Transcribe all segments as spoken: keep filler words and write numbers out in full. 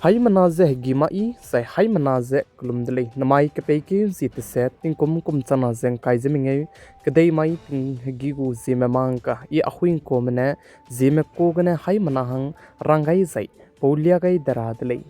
Haimena ze hegî ma i, zai haimena ze kelum de lei. Namai kepeikeu zie tese tingkum kum changna ze ngkai ze mengeu, kedei mai ting hegî gu zieme mangka i Ahuingkuame ne zieme ku gene haimena hang rang gai zai paulia gai de ra de lei.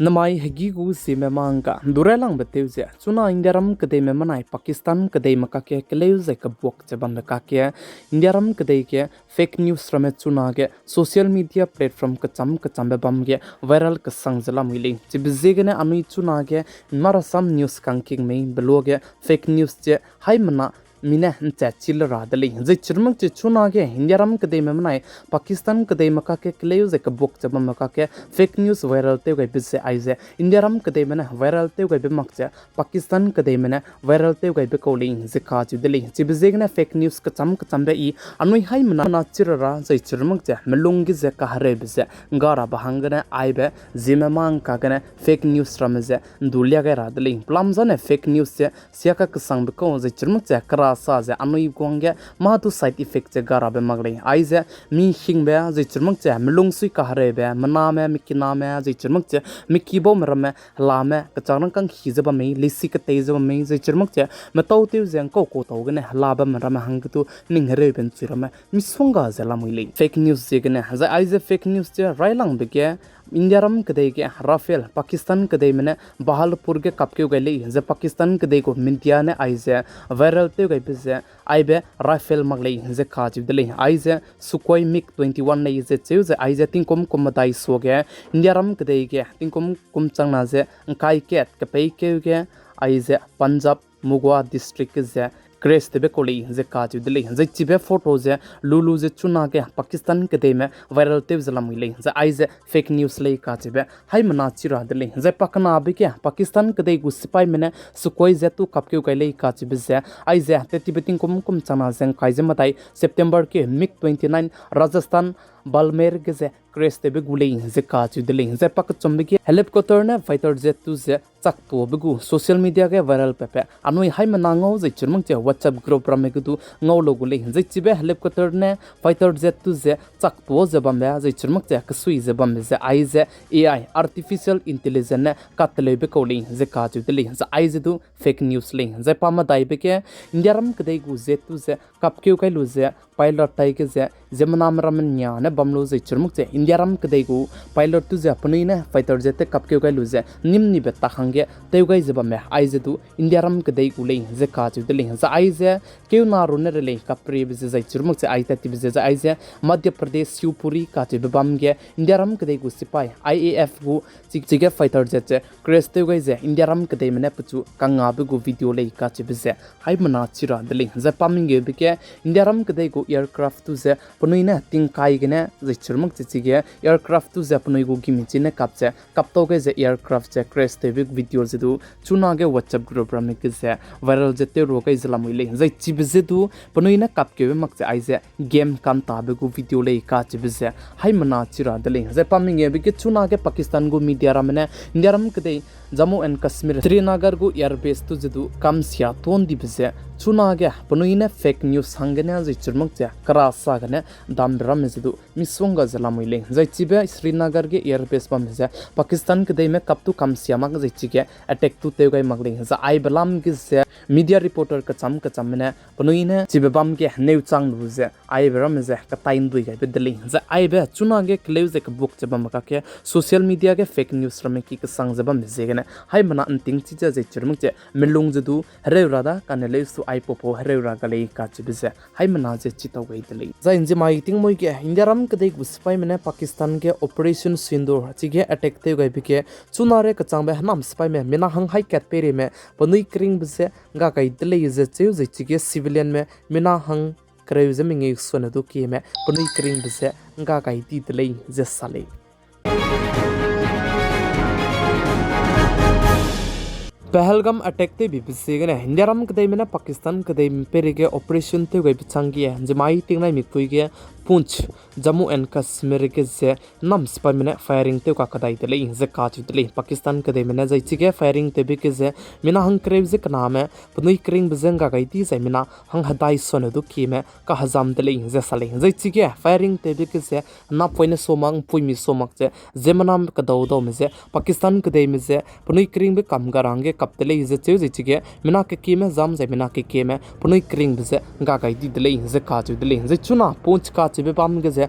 Namai hegî gu zieme mangka du railangbe tew ze, chuna Indiaram kedeime menai Pakistan kedeime kakge keleu zai kebuak ze bambe kakge, Indiaram kedei ge fake news ramme chunage social media platform kecham kechambe bam ge viral kesang ze lamui lei. Chibe ziegene anui chunage Marasam News kangking mei beluage fake news ze haimena mi ne nchat chi le ra de lei. Zai chirmak ze chunage Indiaram kedeime menai Pakistan kedeime kakge keleu zai kebuak ze bamme kakge fake news viral tew gaibe ze aize Indiaram kedeime ne viral tew gaibe mak ze Pakistan kedeime ne viral tew gaibe kau lei ze kacheu de lei. Chibe ziegene fake news kecham kechambe i anui haimena na chi ra ra zai chirmak ze melung ge ze kahereube ze ngga rabe hanggene aibe zieme mangka gene fake news ramme ze ndu lia gai ra de lei. Pelam zane fake news ze siaka kesangbe kau zai chirmak ze kera sa ze anui guang ge mâ du side effect ze ga rabe mak lei. Aize mi hingbe zai chirmak ze melung sui kahereube, mename, mekiname, zai chirmak ze mekibaume ramme, helame kechak rangkâng hi ze bam mei, leisi ketei ze bam mei, zai chirmak ze metau tew ze ngkau kau tau gene hela bamme ramme hangge du ning hereube nchui ramme misongga ze lamui lei. Fake news ziegene zai aize fake news ze railangbe ge Indiaram kedei ge Rafale Pakistan kedeime ne Bahawalpur ge kapkeu gai lei ze Pakistan kedei gu media ne aize viral tew gaibe ze aibe Rafale mak lei ze kacheu de lei. Aize Sukhoi MiG twenty-one lei ze cheu ze aize tingkum kum medai suage Indiaram kedei ge tingkum kum changna ze ngkai kat kepeikeu ge aize Punjab Mugua district ge ze crash tewbe kau lei ze kacheu de lei. Zai chibe photo ze lulu ze chunage Pakistan kedeime viral tew ze lamui lei. Zai aize fake news lei kacheube haimena chi ra de lei. Zai pakenabe ge Pakistan kedei gu sipaime ne Sukhoi Z two kapkeu gai lei kacheube ze aize tettibe tingkum kum changna ze ngkai ze medai September ge MiG twenty-nine Rajasthan Balmer ge ze crash tewbe gu lei ze kacheu de lei. Zai pakechumbe ge helicopter ne fighter jet two ze chaktuabe gu social media ge viral pepe anui haimena ngau zai chirmak ze WhatsApp group ramme ge du ngau lau gu lei. Zai chibe helicopter ne fighter jet two ze chaktua ze bambe zai chirmak ze kesui ze bambe ze aize A I, artificial intelligence ne kateleube kau lei ze kacheu de lei. Zai aize du fake news lei. Zai pa medaibe ge Indiaram kedei gu jet two ze kapkeu gai lu ze pilot tai ge ze ziemmename ramme nia ne bam lu zai chirmak ze Indiaram kedei gu pilot two ze penui ne fighter jet te kapkeu gai lu ze nimnibe tak hangge tew gai ze bamme aize du Indiaram kedei gu lei ze kacheu de lei. Zai aize keuna ru ne re lei kapribe ze zai chirmak ze ai tat tibe ze zai aize Madhya Pradesh Shivpuri kacheube bam ge Indiaram kedei gu sipai I A F gu chi, chige fighter jet ze crash tew gai ze Indiaram kedeime ne pechu kangabe gu video lei kacheube ze haimena chi ra de lei. Zai pa menggeube ge Indiaram kedei gu aircraft two ze penui ne tingkai gene zai chirmak ze chige aircraft two ze penui gu gimi chi ne kap ze kaptau gai ze aircraft ze crash tewbe video ze du chunage WhatsApp group ramme ge ze viral ze tew rua gai ze lamui lei. Zai chibe ze du penui ne kapkeube mak ze aize game kantabe gu video lei kacheube ze haimena chi ra de lei. Zai pa menggeube ge chunage Pakistan gu media ramme ne Indiaram kedei Jammu and Kashmir Srinagar gu airbase tu ze du kamsia tuandibe ze chunage penui ne fake news hanggene zai chirmak ze kera sa gene dambe ramme ze du misongga ze lamui lei. Zai chibe Srinagar ge airbase bamme ze Pakistan kedeime kap tu kamsia mak zai chige attack tu tew gai mak lei. Zai aibe lam ge ze media reporter kecham kechamme ne penui ne chibe bam ge neu chang lu ze aibe ramme ze ketai ndui gaibe de lei. Zai aibe chunage keleu ze kebuk ze bamme kakge social media ge fake news ramme ki kesang ze bamme ziegene haimena nting chi ze zai chirmak ze melung ze du hereu ra da kane leu su ai popo hereu ra ga lei kacheube ze haimena ze chitau gai de lei. Zai nzimai tingmui ge Indiaram kedei gu sipaime ne Pakistan ge Operation Sindoor chige attack tew gaibe ge chunare kechangbe henam sipaime mina hang hai kat peireime penui keringbe ze ngga gai de lei ze cheu zai chige civilianme mina hang kereu ze mengeu suane du kieme penui keringbe ze ngga gai di de lei ze sa lei. Pahalgam attack tewbibe ziegene Indiaram kedeime ne Pakistan kedeime peireige operation tew gaibe chang ge nzimai tingnai mikpui ge Poonch, Jammu and Kashmir ge ze nam sipaime ne firing tew kakadai de lei ze kacheu de lei. Pakistan kedeime ne zai chige firing tewbe ge ze mina hangkereu ze kename penui keringbe ze ngga gai di zai mina hanghedai sone du kieme kahezam de lei ze sa lei. Zai chige firing tewbe ge ze napoine so mak, mpuimi so mak ze, ziemmena kedaudaume ze, Pakistan kedeime ze penui keringbe kam ga ra hangge kap de lei ze cheu zai chige mina kekieme zam zai mina kekieme penui keringbe ze ngga gai di de lei ze kacheu de lei. Zai chuna Poonch kacheube bam ge ze,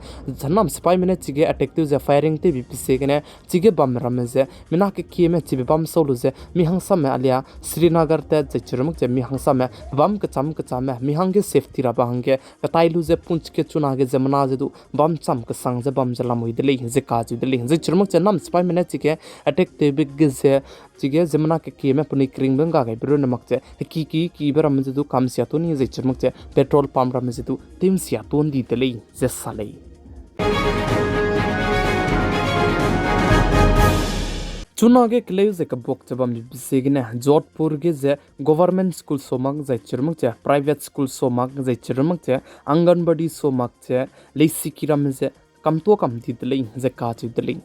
nam sipaime ne chige attack tew ze firing tewbibe ziegene chige bam ramme ze mina kekieme chibe bam sau lu ze mi hangsame alia Srinagar tat zai chireu mak ze mi hangsame bam kecham kechame mi hangge safety rabe hangge ketai lu ze Poonch ge chuna ge ziemmena ze du bam cham kesang ze bam ze lamui de lei ze kacheu de lei. Zai chireu mak ze nam sipaime ne chige attack tewbe ge ze chige ziemmena kekieme penui keringbe ngga gaibe runne mak ze heki ki kibe ramme ze du kamsia tun ni zai chireu mak ze petrol pump ramme ze du timsia tun di de lei ze sa lei. Chuna ge keleu ze kebuak ze bambe ziegene Jodhpur ge ze government school so mak zai chireu mak ze private school so mak zai chireu mak ze Anganwadi so mak ze leisiki ramme ze kamtua kam di de lei ze kacheu de lei.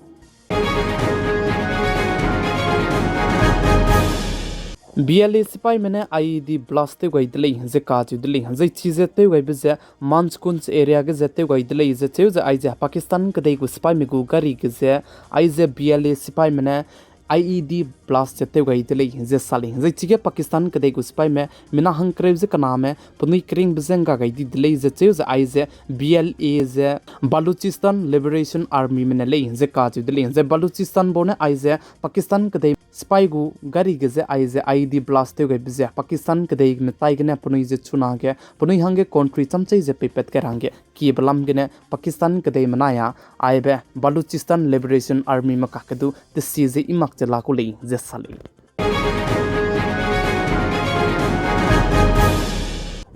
B L A sipaime ne I E D blast tew gai de lei ze kacheu de lei. Zai chize tew gaibe ze Manchkunj area ge ze tew gai de lei ze cheu ze aize Pakistan kedei gu sipaime gu gari ge ze aize B L A sipaime ne I E D blast ze tew gai de lei ze sa lei. Zai chige Pakistan kedei gu sipaime mina hangkereu ze kename penui keringbe ze ngga gai di de lei ze cheu ze aize B L A ze Balochistan Liberation Armyme ne lei ze kacheu de lei. Zai Balochistan bau ne aize Pakistan kedei sipai gu gari ge ze aize I E D blast tew gaibe ze Pakistan kedeime taigene penui ze chuna ge penui hangge country chamchei ze peipat kai ra hangge kiebe lam gene Pakistan kedeime nai a aibe Balochistan Liberation Armyme kakge du tesie ze i mak ze la ku lei ze sa lei.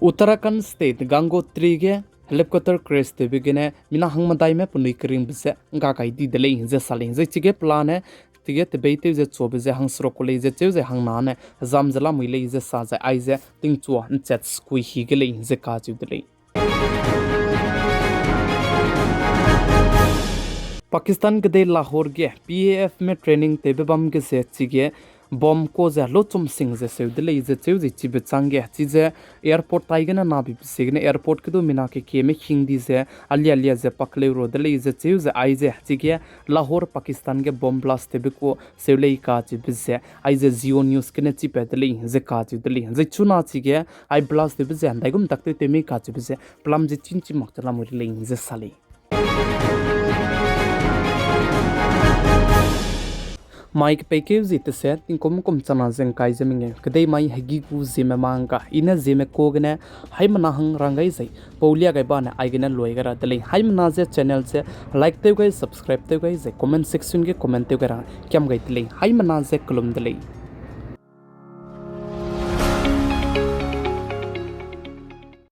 Uttarakhand State Gangotri ge helicopter crash tewbe gene mina hangmedaime penui keringbe ze ngga gai di de lei ze sa lei. Zai chige pelane chige tebeitew ze chuabe ze hangseruk ku lei ze cheu ze hangnane zam ze lamui lei ze sa zai aize tingchua nchat skui hi ge lei ze kacheu de lei. Pakistan kedei Lahore ge P A Fme training tewbe bam ge ze chige bomb ka ze lochum sing ze seu de lei ze cheu ze chibe chângge chize airport taigene nabibe ziegene airport ge du mina kekieme hing di ze alia lia ze pakleu ra de lei ze cheu ze aize chige Lahore Pakistan ge bomb blast tewbe ka seu lei kacheube ze aize Jio News gene chipat de lei ze kacheu de lei. Zai chuna chige ai blast tewbe ze ndaigum daktew tew mei kacheube ze pelam ze chînchi mak ze lamui de lei ze sa lei. Mai kepeikeu zi tese tingkum kum chana ze ngkai ze mengeu kedei mai hegi gu ziemme mangga i ne ziemme ka gene haimena hang rang gai zai pau lia gai bane aigene luai gai ra de lei. Haimena ze channel ze like tew gai, subscribe tew gai zai comment section ge comment tew gai ra kiam gai de lei. Haimena ze kelum de lei.